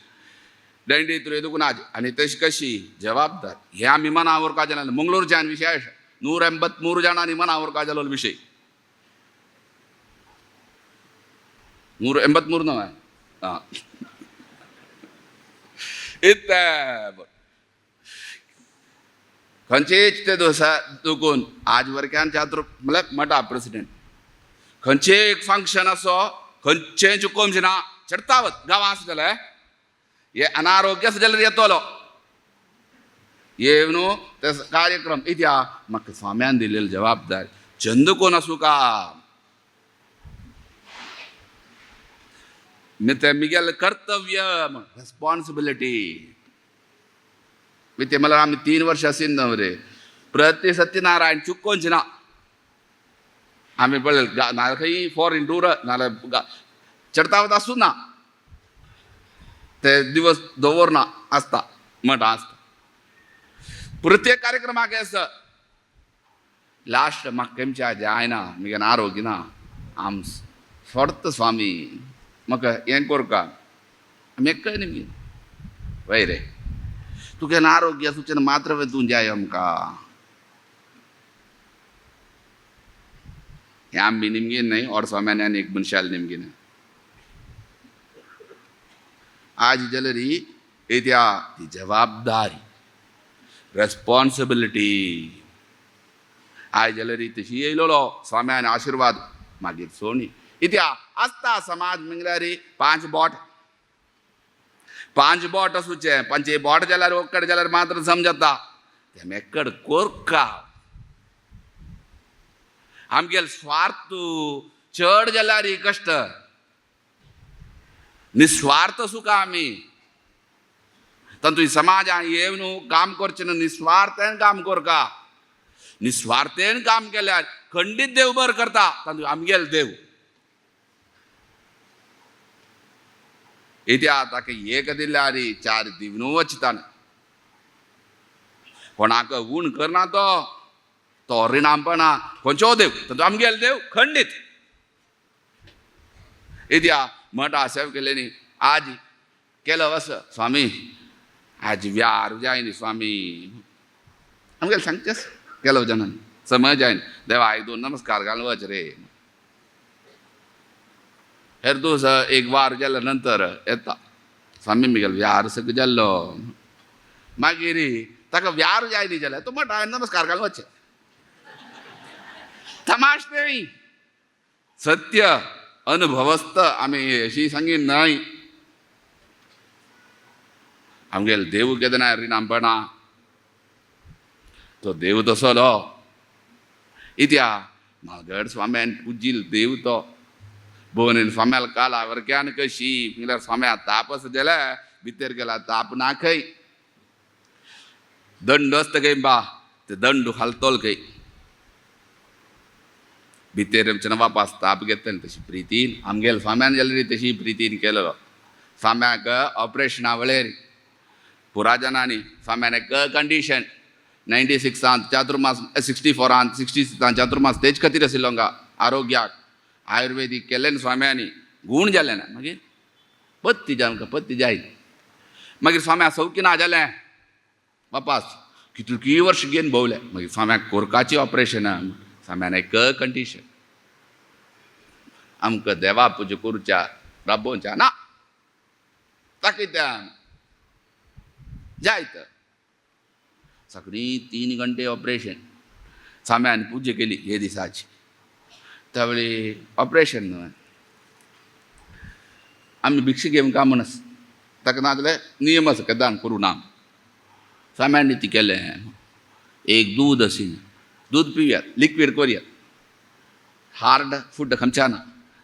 दंडी तुवें दुखून आज आनी तशी कशी जबाबदार हे आमी मनावर काजल मंगळूरच्यान विशेष 183 जाणांनी मनावर काजल विशय 183 न्हय आं इतलें खंयचेच ते दोसा दुखून आज वर्क्यान चातुर म्हळ्यार मठा प्रेसिडेंट खंयचें एक फंक्शन असो खंयचें चुकोवचें ना चडतावत गांवां आसा जाल्यार हे अनारोग्य आसा जाल्यार येतलो येवन ते कार्यक्रम इत्या म्हाका स्वाम्यान दिलेली जबाबदारी चंद कोण आसूं का ते मिगेल कर्तव्य रेस्पॉन्सिबिलिटी मी ते मला आम्ही 3 वर्ष असेल ना रे प्रति सत्यनारायण चुकोवचें ना आमी पळय नाल्यार खंय फॉरेन टूर नाल्यार चडतावत आसूं ना ते दिवस दवरना आसता मठां आसता प्रत्येक कार्यक्रमाक आसा लास्ट म्हाका केमच्या जायना म्हगे आरोग्य ना आम सोडता स्वामी म्हाका हें कोरका आमी एकय न्ही वय रे तुगे आरोग्य आसूचें मात्र तूं जाय आमकां हें आमी निमगीन न्हय और स्वाम्यान आनी एक मनशाल निमगीन आज जाल्यार येत्या ती जबाबदारी रेस्पॉन्सिबिलिटी आयज जाल्यार तशी येयलोलो स्वाम्यान आशिर्वाद मागीर सोणी इत्या आसता समाज म्हणल्यार 5 बोट 5 बोट आसूचें 5 बोट जाल्यार ओक्कड जाल्यार मात्र समजता तें एकड कोरका आमगेल स्वार्थ चड जाल्यार कश्ट निस्वार्थ सुखा आमी तातूंत समाजान येवन काम करचें न्हू निस्वार्थेन काम करका निस्वार्थेन काम केल्यार खंडीत देव बर करता तातूंत आमगेल देव इत्या ताका एक दिल्यार 4 दिवन वचता कोणाक ऊण करना तो तो रिणामपणा खंयचो देव तातूंत आमगेल देव खंडीत इत्या मठा सेव केले न्ही आज केलो वस स्वामी आज व्यार जाय न्ही स्वामी आमगेले सांगचेच केलो जाणांनी समज जाय देवा एक 2 नमस्कार घालून वच रे हेर दोस एक वार जाल्या नंतर येता स्वामी मिगेल व्यार सगळें जाल्लो मागीर ताका व्यार जाय न्ही जाल्यार तो मठा नमस्कार घालून वचचें तमाश न्हय सत्य अनुभवस्त आमी अशी सांगीन न्हय आमगेल देव केन्ना रिणामपणा तो देव तसलो इत्या म्हालगड स्वाम्यान पुजील देव तो भोवनेन स्वाम्याल काला वर्क्यान कशी म्हळ्यार स्वाम्या ताप आसा जाल्यार भितर गेला ताप ना खंय दंड आसता खंय बा ते दंड घालतलो खंय भितर वापास ताप घेतले तशी प्रितीन आमगेल स्वाम्यान जाल्यार तशी प्रितीन केलेलो स्वाम्याक ऑपरेशना वेळेर पुरा जाणांनी स्वाम्यान एक कंडिशन 96 चातुर्मास 64 66 चातुर्मास तेच खातीर आशिल्लो हांगा आरोग्याक आयुर्वेदीक केलें स्वाम्यांनी गूण जालें ना मागीर पत्ती जावन पत्ती जाय मागीर स्वाम्या सौकी ना जालें वापास कितलीं वर्ष घेवन भोवलें मागीर स्वाम्याक कोरकाची ऑपरेशनां स्वाम्यान एक कंडिशन आमकां देवा पुजा करुच्या राबोवच्या ना ताकयता जायत सगळीं 3 घंटे ऑपरेशन स्वाम्यान पुजा केली हे दिसाची त्यावेळी ऑपरेशन न्हय आमी भिक्षा घेवन का म्हणस ताका नाजाल्यार नियम आसा केदान करूं ना. स्वाम्यान ती केलें एक दूद आशिल्लें, दूद पिवयात, लिक्वीड करयात, हार्ड फूड खमच्या ना.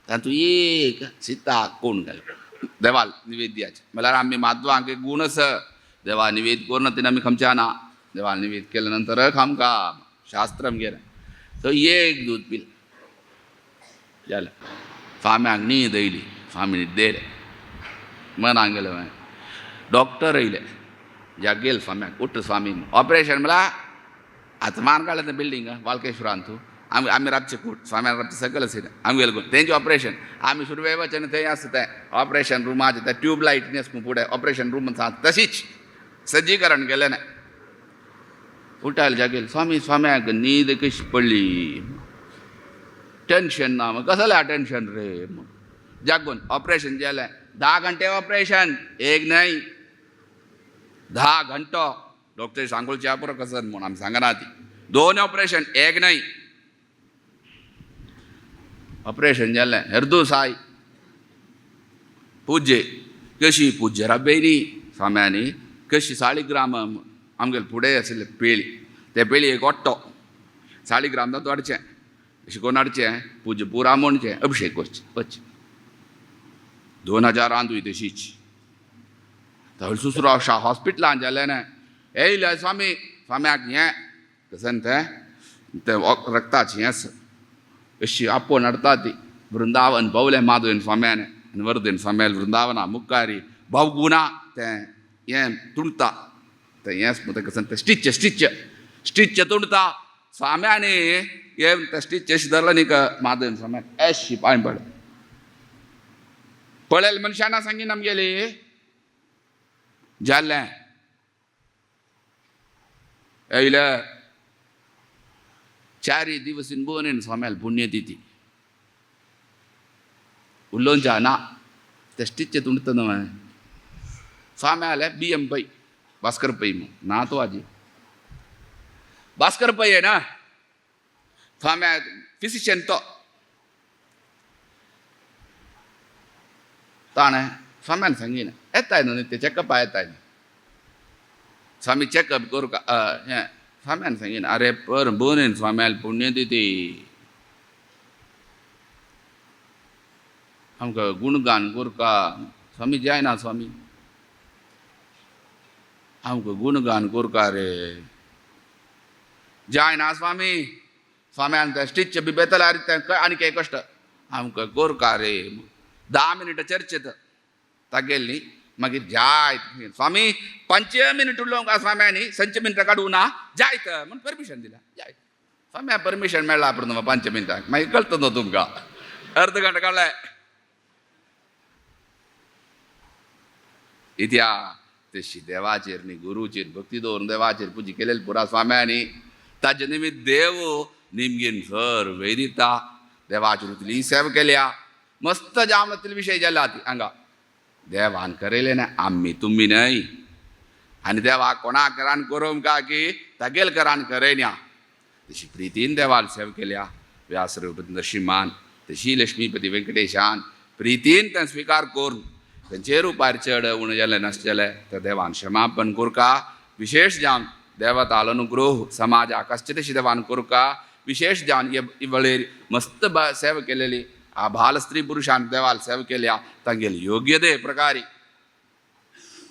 तातूंत एक सीता कोण घाल देवाल निवेद्याचे म्हळ्यार आमी माधवांक एक गूण आसा, देवा निवेद करून तेन्ना आमी खमच्या ना, देवा निवेद केल्या नंतर खामका शास्त्र आमगेलें. सो एक दूद पिलें जालें. स्वाम्याक न्हीद येयली, स्वामी न्हिदेले मनाक गेलें. मागीर डॉक्टर येयले, जागेल स्वाम्याक, उठ स्वामी, ऑपरेशन म्हळ्यार आतां मान काडलें तें बिल्डींग वालकेश्वरांतू. आमी आमी रातचे कूट स्वाम्यान रातचे सकयल आशिल्लें आमगेले कोण तेंचें ऑपरेशन आमी सुरवे वचन थंय आसा तें ऑपरेशन रुमाचें तें ट्यूब लायट न्ही फुडें ऑपरेशन रूम आसा तशीच सज्जीकरण केलें ना. उठायले जागेल स्वामी, स्वाम्याक न्हीद कशी पडली, टेंशन ना. कसलें टेंशन रे, जागून ऑपरेशन जालें. 10 घंटे ऑपरेशन, एक न्हय 10 घंटो. डॉक्टर सांगोलच्या पुरो कसं म्हूण आमी सांगना ती. 2 ऑपरेशन, एक न्हय. ऑपरेशन जालें. हरदू साय पुज्य कशी पुज्य रब्बेनी स्वाम्यानी कशी साळीग्राम आमगेले फुडें आशिल्ले पेळी, ते पेळी एक ओट्टो साळीग्राम तातूंत हाडचें, अशें करून हाडचें, पुज्य पुरा म्हणचें, अभिशेक करचें वचचें. 2000 रांदूय तशीच थंय सुसरो अशा हॉस्पिटलान जालें ना. येयले स्वामी, स्वाम्याक हें कशें तें तें रक्ताचें हें आसा अशी आपोवन हाडटा ती. वृंदावन पावलें माधवेन स्वाम्यान आनी वर्धेन स्वाम्यान वृंदावना मुखारी भावगुणा तें हें तुणता तें हें तें कशें तें स्टिच स्टिच स्टिच तुणता. स्वाम्यानी हें तें स्टिच अशें धरलें न्ही माधवेन स्वाम्यान अशी पांय पडलें. पळयलें मनशाना सांगीन आमगेली जालें. येयले 4 दिवसीन बोनेन स्वाम्याल पुण्यतिथी उलोवन ना ते स्टिच तुणता न्हय. स्वाम्याले बी एम पै भास्कर पै म्हूण ना तो आजी भास्कर पै आहे ना स्वाम्या फिजिशियन तो. ताणें स्वाम्यान सांगिना येताय न्हू ते चॅकअप येताय न्हू स्वामी चॅकअप करूं हें. स्वाम्यान सांगिना अरे पर बोनेन स्वाम्याल पुण्यतिथी आमकां गुणगान करका. स्वामी जायना स्वामी आमकां गुणगान करका रे जायना स्वामी. स्वाम्यान तें स्टिच बी बेतले तें आनी कितें कश्ट आमकां करका रे. 10 मिनटां चर्चेत तागेली न्ही मागीर जायत स्वामी 5 मिनट उलोवंक स्वाम्यानी 5 मिनटां काडूं ना जायत म्हूण परमिशन दिला. जायत स्वाम्या परमिशन मेळ्ळा पूण 5 मिनटांक मागीर कळटा न्हू तुमकां अर्द घंटा काडलें. इत्या तशी देवाचेर न्ही गुरुचेर भक्ती दवरून देवाचेर पुजा केलेली पुरा स्वाम्यानी ताजे निमित्त देव निमगीन सर वेदिता देवाचेर उतली सेवा केल्या. मस्त जामतील विशय जाला ती हांगा देवान करयलें ना आमी तुमी न्हय. आनी देवाक कोणा करान करूंक का की तागेल करान करयना. तशी प्रितीन देवान सेवा केल्या. व्यास रघुपती नरसिंहान तशी लक्ष्मीपती वेंकटेशान प्रितीन तें स्विकार करून तेंचे रुपार चड उणें जालें नश्ट जालें तर देवान क्षमापण करका. विशेष जावन देवताल अनुग्रह समाजाक आसचे तशी देवान करका. विशेष जावन हे वळेर मस्त सेवा केलेली आ बाल स्त्री पुरुषान देवाल सेवा केल्या तांगेले योग्य ते प्रकारे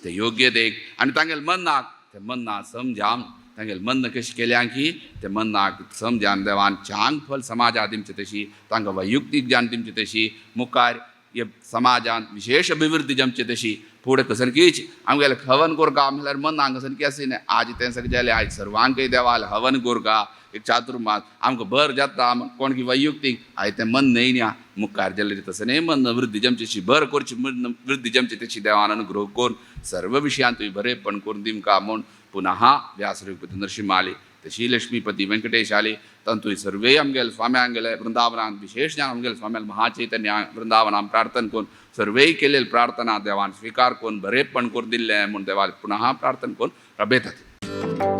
ते योग्य ते आनी तांगेले मनाक ते मन्ना समजावन तांगेले मन कशें केल्या की ते मनाक समजावन देवान चांग फल समाजा दिमचे तशी तांकां वैयक्तीक ज्ञान दिमचे तशी मुखार हे समाजान विशेष अभिवृद्धी जमचे तशी फुडें कसनकीच आमगेले हवन करका म्हणल्यार मनाक कसनकी आसिना. आज तें सगळें जालें आयज सर्वांकय देवाल हवन करका एक चातुर्मास आमकां बर जाता कोण की वैयक्तीक आयज तें मन न्हय न्या मुखार जालें तशें न्हय मन वृद्धी जमची तशी बर करची मन वृद्धी जमची तशी देवान अनुग्रह करून सर्व विशयांतूय बरेपण करून दिमका म्हूण पुनः व्यास रघुपती नरसिंह आली तशी लक्ष्मीपती वेंकटेश आली तांतूय सर्वे आमगेले स्वाम्यांगेले वृंदावनान विशेष ज्ञान आमगेले स्वाम्याल महाचैतन्य वृंदावनान प्रार्थना करून सर्वेय केलेले प्रार्थना देवान स्विकार करून बरेपण करून दिल्लें म्हूण देवान पुनः प्रार्थना करून रबेतात.